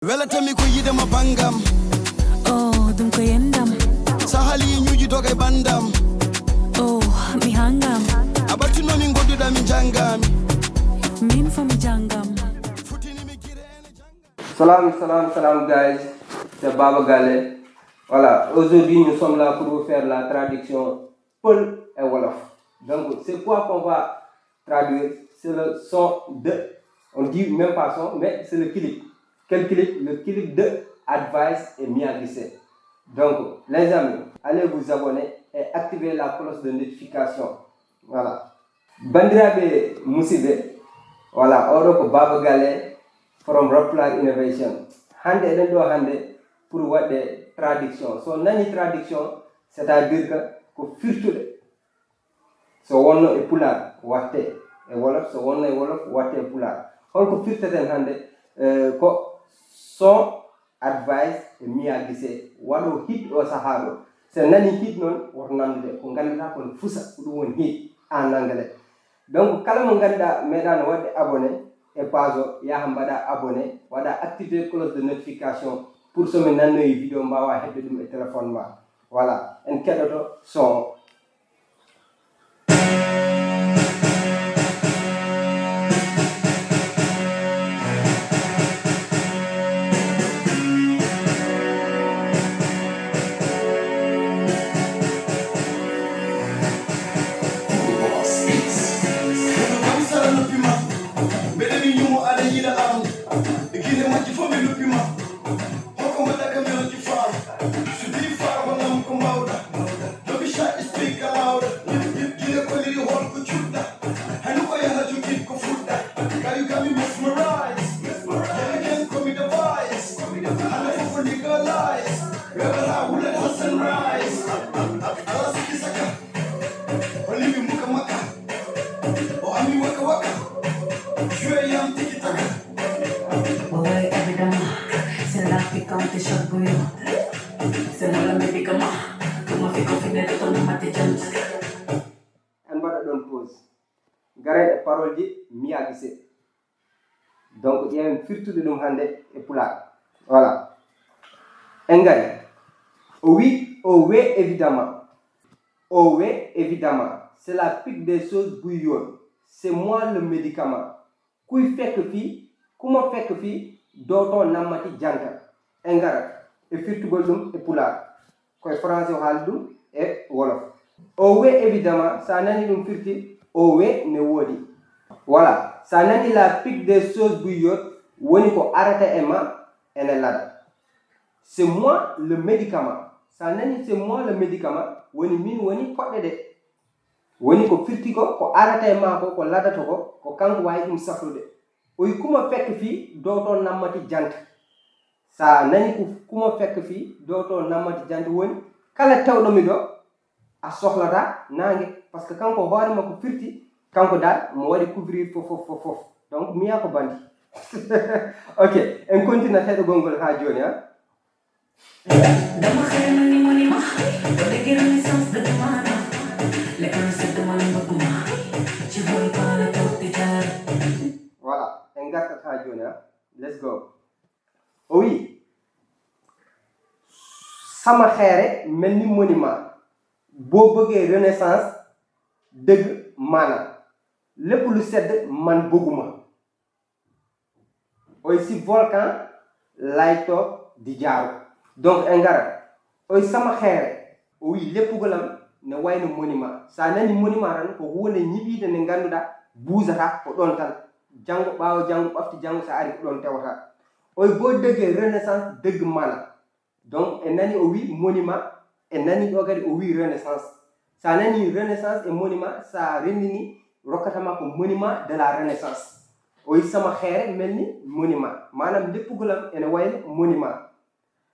Welatami ko yidema bangam. Oh, dum ko yendam. Sahali nyuji dogay bandam. Oh, mi hangam. Abati no min godduda mi jangami. Min fo mi jangam. Salam guys, c'est Baba Gale. Voilà, aujourd'hui nous sommes là pour vous faire la traduction Peul et Wolof. Donc c'est quoi qu'on va traduire? C'est le son de, on dit même pas son, mais c'est le clip. Quel clip? Le clip de Advice et Mia Guissé. Donc les amis, allez vous abonner et activer la cloche de notification. Voilà. Bandiraɓe musidɓe, voilà, oɗo ko Baba Gale from Reply Innovation. Hande eɗen ɗo hande pour waɗde traduction. So nani traduction, c'est-à-dire que ko firtude. So wonno e Pulaar watte e Wolof, so wonno e Wolof watte e Pulaar. Holko firteten hande ko son Advice e Mia Guissé waɗo hit o saaha ɗo. So nani hit noon woto namdude ko ngannduɗaa kon fusa ko ɗum woni hit en anglais. Donc kala mo ngannduɗaa meeɗaano waɗde abonné e page o yaha mbaɗa abonné, waɗa activer cloche de notification pour somi nannoyi vidéo mbawa heɓde ɗum e téléphone ma. Voilà, en keɗoto son. Garen parole di Mia Guissé. Donc il y a une firtude dum hande e Pulaar. Voilà. Engari. Oui, évidemment. Oui, évidemment. C'est la pique des choses bouillonnes. C'est moi le médicament. Kuy fekk fi, kuma fekk fi doto namati janka. Engara. E firtugol dum e Pulaar. Koy français o haali dum e Wolof. Oui, évidemment, ça nani dum firti. Owe ne wodi. Voilà, ça nani la pique des choses bouillottes, woni ko arata e ma ene lada. C'est moi le médicament. Ça nani c'est moi le médicament, woni min woni podde de. Woni ko firti ko arata e ma ko ladato ko kanko wayi dum safrude. Oy kuma fekk fi doto namati jant. Ça nani ko kuma fekk fi doto namati jant woni kala tawdo mi do a sohlata nangue parce que kanko hoore makko firti kanko dal mo waɗi couvrir fof. Donc miya ko bandi. Ok, en continue heɗo gongol ha joni ha. Voilà, en gartat ha joni ha. Let's go. O wi sama xeere mel ni monument boo bëggee renaissance dëgg maanaam lépp lu sedd man bëgguma. Oy si volcan lay toog di jaaru. Donc engara oy sama xeere o wi leppugolam ne wayno monument. Sa nani monument tan ko hunde ñiɓide nde ngannduɗaa buusata ko ɗon tan janngo ɓaawo janngo ɓafti janngo so ari ko ɗon tewata. Oy boo dëggee renaissance dëgg maanaam. Donc en nani o wi monument en nani ɗo kadi o wi renaissance. Sa nani renaissance et monument sa rendini rokkatama ko monument de la renaissance. Oyi sama xeere mel ni monument maanaam leppugolam ene wayno monument.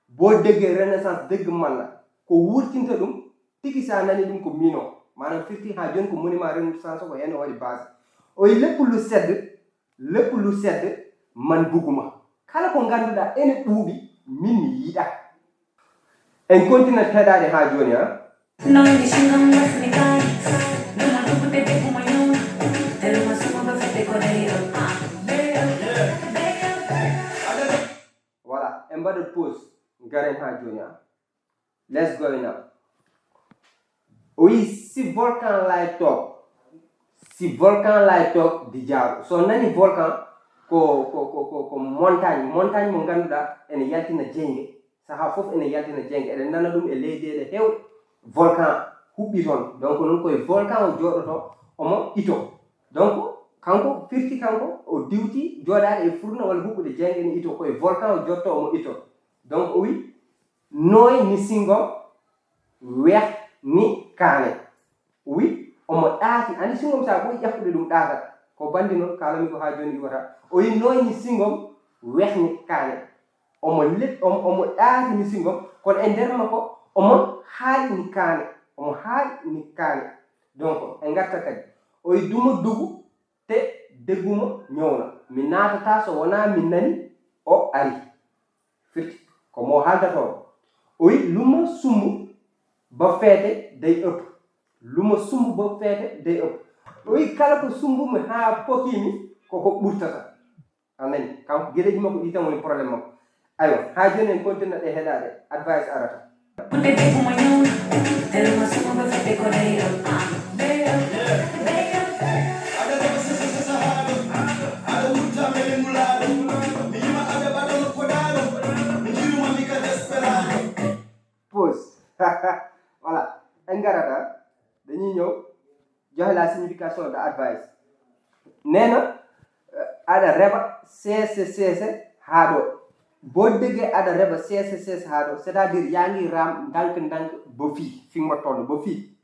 Boo déggee renaissance dëgg man la ko wurtinta ɗum tigi sa nani ɗum ko mino maanaam firti ha joni ko monument renaissance ko hen waɗi base. Oyi lépp lu sedd man buguma. Kala ko ngannduɗaa ene ɗuuɓi min mi yiɗa. En continue heɗade ha joni ha. Voilà. mbaɗa pause garen ha joni let's go now o wi si volcan lay toog di jaaru so nani volcan ko montagne mo ganduɗa ene yaltina jeyge saha fof ene yaltina jeyge eɗen nana ɗum e leyɗele hewɗe volcan huɓɓi toon donc noon koye volcan o jooɗoto omo ito donc kanko firti kanko o diwti jooɗade e furna walla huɓɓude jeyge ne ito koye volcan o jotto omo ito donc o wi noy ni singom weex ni kaane o wi omo ɗaati andi singom sa ɓoyi ƴakkude ɗum ɗaatat ko bandi noon kalami ko ha joni iwata o wi noy ni singom weex ni kaane omo ɗaati ni singom kono e nder makko omo haaɗi ni kaane donc e garta kadi o wi duma dugu te degguma ñowna mi naatata so wona mi nani o ari firti ko mo haaldatoon o wi luma sumbu ba feete day ëpp o wi kala ko sumbumi haa pokimi koko ɓurtata anani kanko gueɗeji makko ɗi tan woni probléme makko aywa ha joni en continue ɗe heɗade advice arata pause voilà en garata dañuy ñëw joxe la signification de advice nee na aɗa reba seese haa ɗo boo déggee aɗa reba seese haa ɗo c'est à dire yaa ngi raam ndànk ba fii fi nga toll ba fii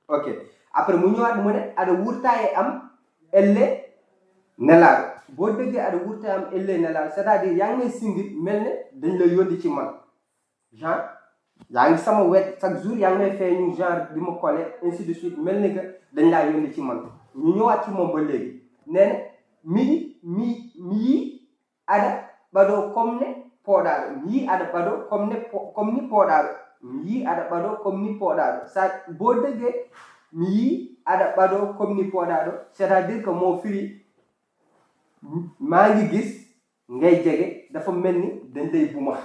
ok après mu ñëwaat mu ne aɗa wurtaaye am elle nelaaɗo boo déggee aɗa wurtaaye am elle nelaaɗo c'est à dire yaa ngi may singit mel ne dañ la yónni ci man genre yaa ngi sama wet chaque jour yaa ngi may feeñu genre di ma collé ainsi de suite mel ni que dañ laa yónni ci man ñu ñëwaat ci moom ba léegi nee na mi yi aɗa ɓaɗo comme ni pooɗaɗo sa boo déggee mi yi aɗa ɓaɗo comme ni pooɗaɗo c'est à dire que moo firi maa ngi gis ngay jege dafa mel ni dañ lay bumax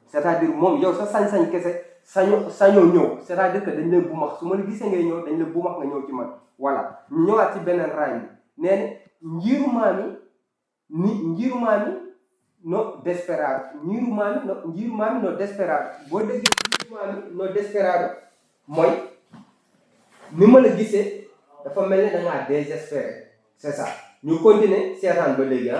c'est à dire moom yow sa sañ-sañ kese sañoo ñëw c'est à dire que dañ lay bumax su ma la gisee ngay ñëw dañ la bumax nga ñëw ci man voilà ñu ñëwaat ci beneen raay bi nee na njiirumaami no desperado njiirumaami no desperado boo déggee njiirumaami no desperado mooy ni ma la gisee dafa mel ni da ngaa désespéré c'est ça ñu continuer seetaan ba léegi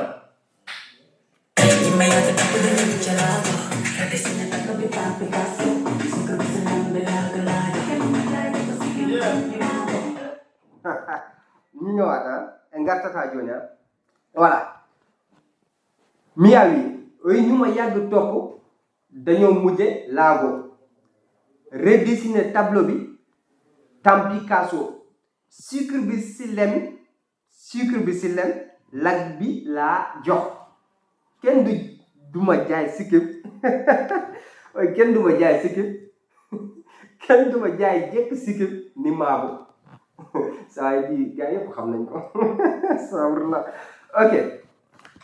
ñu ñëwaat en gartata joni voilà miyawi oyi ñu ma yàgg topp dañoo mujje laago redessiner tableau bi tam Picasso sucre bi si lem lag bi laa jox kenn duma jaay sikkim kenn duma jaay jekk sikkim ni maabo saa yi di gaa yëpp xam nañ ko sawrla ok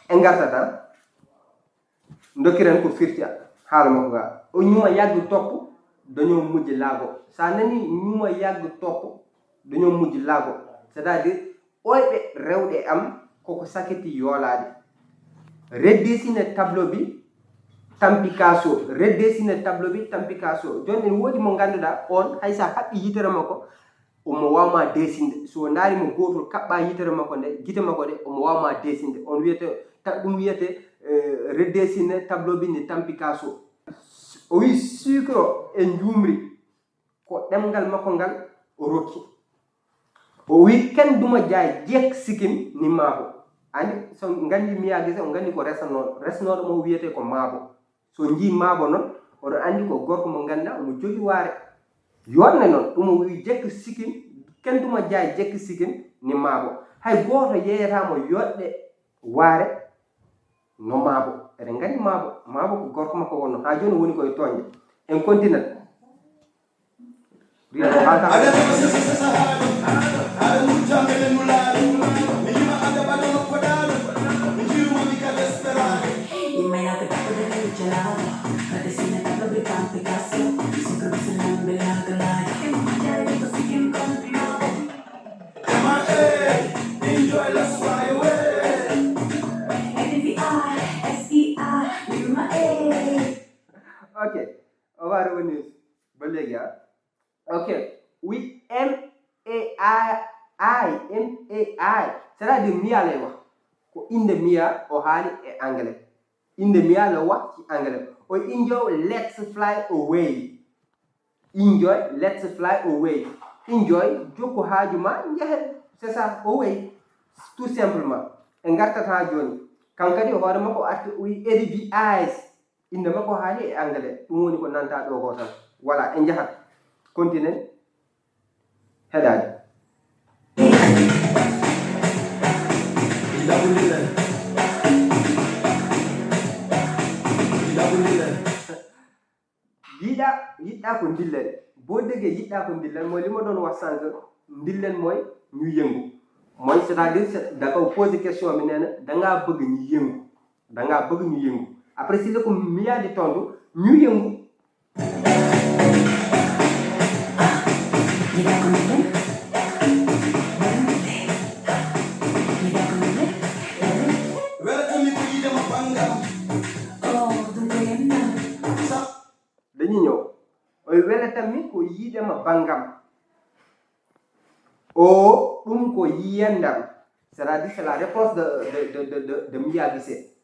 en gartata ndokiren ko firti haalama ko ga o ñuma yàgg topp dañoo mujj laago sa nani ñuma yàgg topp dañoo mujj laago c'est-à-dire oyɓe rewɗe am koko sakiti yoolaade redessiner tableau bi tam Picasso joni en woodi mo ngannduɗaa on hay sa haɓɓi yitere makko omo wawma desinde so ndaari mo gootol kaɓɓa yitere makko nde gite makko ɗe omo wawma desinde on wiyete ɗum wiyete redessiner tableau bi ni tam Picasso o wi sucre e njumri ko ɗemngal makko ngal o rokki o wi ken duma jaay jek sikim ni maabo andi so ngandi miyagise o ngandi ko resnoɗo mo wiyete ko maabo so jii maabo noon oɗon andi ko gorko mo ganda omo jogi waare yonne noon ɗum o wi jekki sikim ken duma jaay jekki sikim ni maabo hay gooto yeyatamo yoɗɗe waare no maabo eɗen ngandi maabo ko gorko makko wonno ha joni woni koye toñde en continue gelato, la decina che lo becca Picasso, sempre che se non ve la galai, che mangiare di così che incontriamo. Come on, hey, enjoy, let's fly away. NVI, SEI, Luma Ok, on va revenir ba léegi ah. Ok, oui, M-A-I, c'est-à-dire Mia lay wax ko inde Mia o haali e anglais. Inde Mia la wax ci anglais. O enjoy, let's fly away. Enjoy, let's fly away. Enjoy, jokku haaju ma njahen. C'est ça, away. Tout simplement. E ngartata joni. Kankadi hoore makko arti wi ADVIs. Inde makko haali e anglais. Ɗum woni ko nanta ɗo ko tan. Voilà, en jahat. Continue. Heɗaade. yiɗɗa ko dillen boo déggee yiɗɗa ko dillen mooy li ma doon wax sànq dillen mooy ñu yëngu mooy c'est-à-dire da ko posé question bi nee na dangaa bëgg ñu yëngu après si la ko Mia di tontu ñu yëngu. dañuy ñëw oy welatami ko yiidema bangam o ɗum ko yiyandam, c'est-à-dire c'est la réponse de Mia Guissé.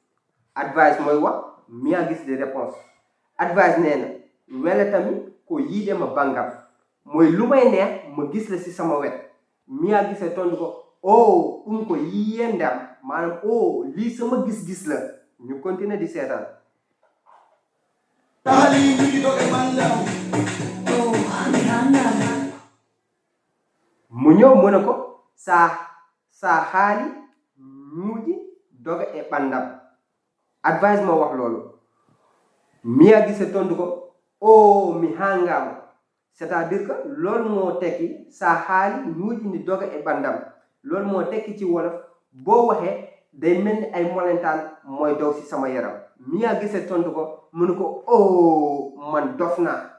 Advice mooy wax Mia Guissé de réponse. Advice nee na welatami ko yiidema bangam mooy lu may neex ma gis la ci sama wet. Mia Guissé tontu ko o ɗum ko yiyandam maanaam o lii sama gis-gis la. ñu continuer di seetaan. Tahali nyuji doge bandam. Oh, mihangam. mu ñëw mu ne ko sa haali ñuuji doga e ɓandam. Advice moo wax loolu. Mia Guissé tontu ko o mi hangama, c'est-à-dire que loolu moo tekki sa haali ñuuji ni doga e ɓandam. Loolu moo tekki ci wolof boo waxee day mel ni ay molentaan mooy daw ci sama yaram. Mia Guissé tontu ko mu ne ko oh man dof naa.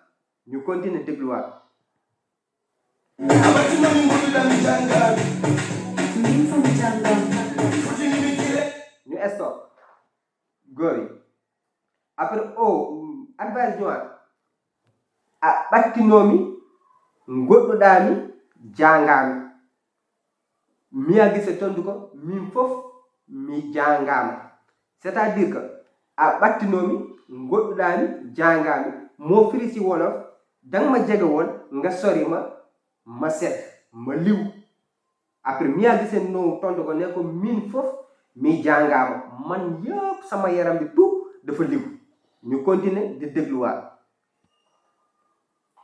ñu continuer dégluwaat. Abatuma ni ngudu da mijanga. Min from Jangam. Fuji ni mikile. ñu stop góor yi après advice ñëwaat a ɓattinoomi goɗɗuɗaami jaangaami. Mia Guissé tontu ko min fof mi jaangaama, c'est-à-dire que a ɓattinoomi goɗɗuɗaami jaangaami moo firi ci wolof danga ma jege woon nga sori ma set ma liw. Après Mia Guissé no tontu ko ne ko min fof mi jaangaama man yëpp sama yaram bi tout dafa liw. ñu continuer di dégluwaat.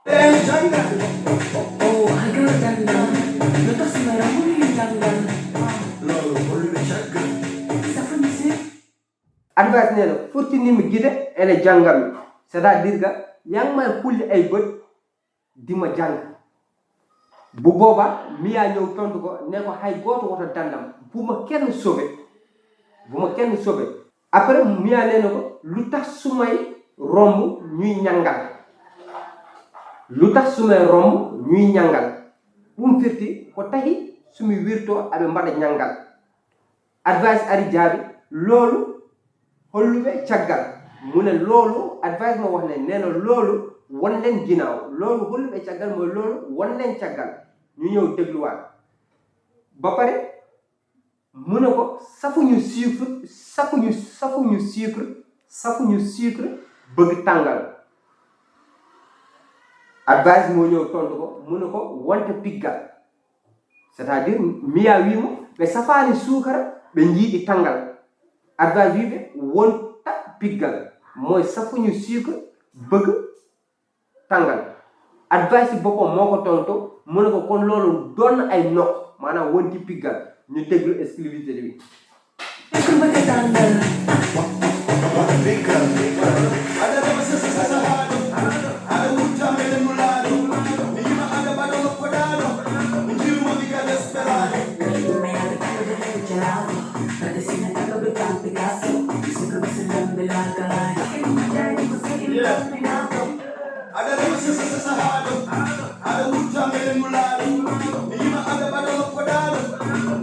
Janga. Oh, agak Jangam. Lepas sembarang pun yang Jangam. Lolo bolu be janga. Siapa ni sih? Advice nee na futti mi gide ene jàngami, c'est-à-dire que yaa ngi may xulli ay bët di ma jàng. bu boobaa Mia ñëw tontu ko ne ko hay gooto woto dandam bu ma kenn sauvé. Après Mia nee na ko lu tax su may romb ñuy ñangal. ɗum firti ko tahi sumi wirto aɓe mbaɗa ñangal. Advice ari jaabi loolu holluɓe caggal. mu ne loolu advice mo wax ne nee na loolu won leen ginnaaw loolu holluɓe caggal mooy loolu won leen caggal. ñu ñëw dégluwaat ba pare mu ne ko safuñu sucre bëgg tàngal. Advice moo ñëw tontu ko mu ne ko wonta piggal, c'est-à-dire Mia wiimo ɓe safaani suukara ɓe njiiɗi tàngal. Advice wiiɓe wonta piggal mooy safuñu sucre bëgg tàngal. Advice yi boppam moo ko tontu mu ne ko kon loolu doon ay noq maanaam wonti piggal. ñu déglu exclusivité bi. Aku pakai tanggal. Ada baba sasa sasa hado. Ada utame de mulado. Nima ada bado no podado. Unjiu mo diga desperado. Me ada kalau de gelado. La decina que lo becca Picasso. Siempre que se non ve la galai. Ada rema sasa sahado. Ada wuta melen mulado. Nima ada badalo podado.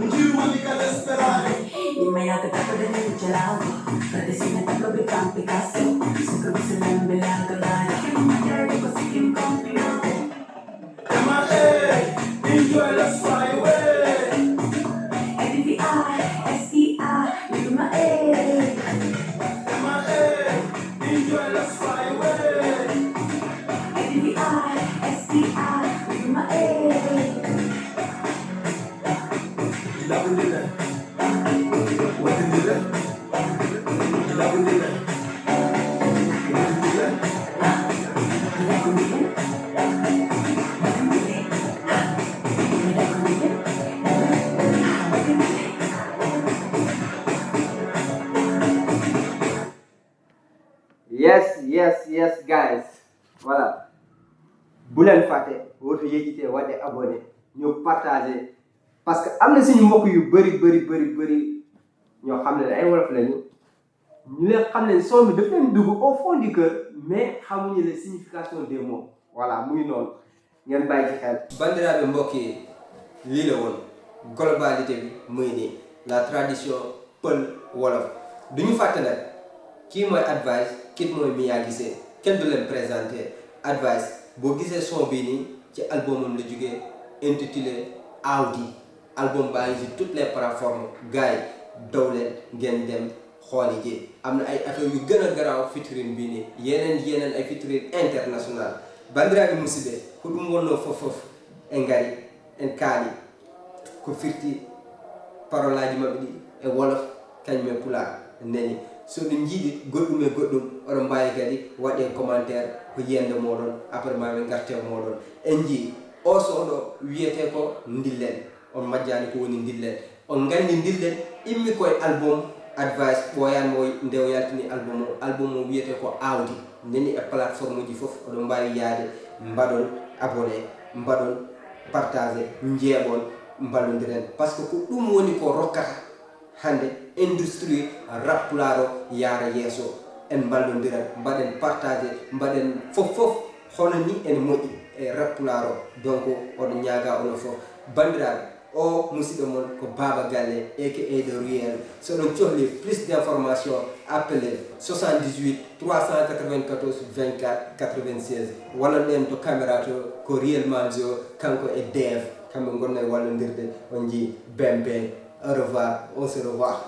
Njiru mamika desperado. Inmediato capo del gelato, praticamente became Picasso, sempre visto nella galleria, che non magari così che incontrano. Enjoy, let's fly away. N-D-I-S-E-I, with my A. Enjoy, let's fly away. N-D-I-S-E-I, with my A. Ilabundile. Wadindile. Ilabundile. Wadindile. Yes guys, voilà. Bu leen fàtte wootu yéegitee wadde abonné ñu partagé parce que am na suñu mbokk yu bëri ñoo xam ne ay wolof lañu ñu leen xam ne son bi daf leen dugg au fond du cœur mais xamuñu la signification des mots voilà muy noonu ngeen bàyyi ci xel. bandiraɓe mbokk yi lii la woon globalité bi muy nii la tradition pël wolof duñu fàtte nag kii mooy Advice kii mooy Mia Guissé kenn du leen présenté Advice boo gisee son bii nii ci albumam la jógee intitulé Audi album baa ngi ci toutes les plateformes gars yi daw leen ngeen dem xooli ji am na ay affaire yu gën a garaaw featuring bii nii yeneen ay featuring international bandiraɓe musidɓe ko ɗum wonno fof en ngari en kaali ko firti parole aji maɓɓe ɗi e wolof kañum e pulaar neni so ɗum jiiɗi goɗɗum e goɗɗum oɗon mbawi kadi waɗe commentaire ko yiyande moɗon après maɓe garte moɗon en jii o soɗo wiyete ko Ndillen on majjani ko woni Ndillen on gandi Ndillen immi koye album Advice ɓoyanmo nde o yaltini album o wiyete ko Audi neni e plateforme uji foof oɗon mbawi yaade mbaɗon abonné mbaɗon partagé jeeɓon mballodiren par ce que ko ɗum woni ko rokkata hande industrie rap pulaar yaara yeeso en ballodiren mbaɗen partagé mbaɗen fof hono ni ene moƴƴi e rap pulaar donc oɗo ñaaga ono fof bandiraɓe o musidɗo mon ko Baba Galle aka de Ruel so ɗon cohli plus d'information appelé 78 394 24 96 walla ɗen to caméra to ko Ruel Manzo kanko e Dev kamɓe gonna e wallodirde on jii bembe au revoir on se revoit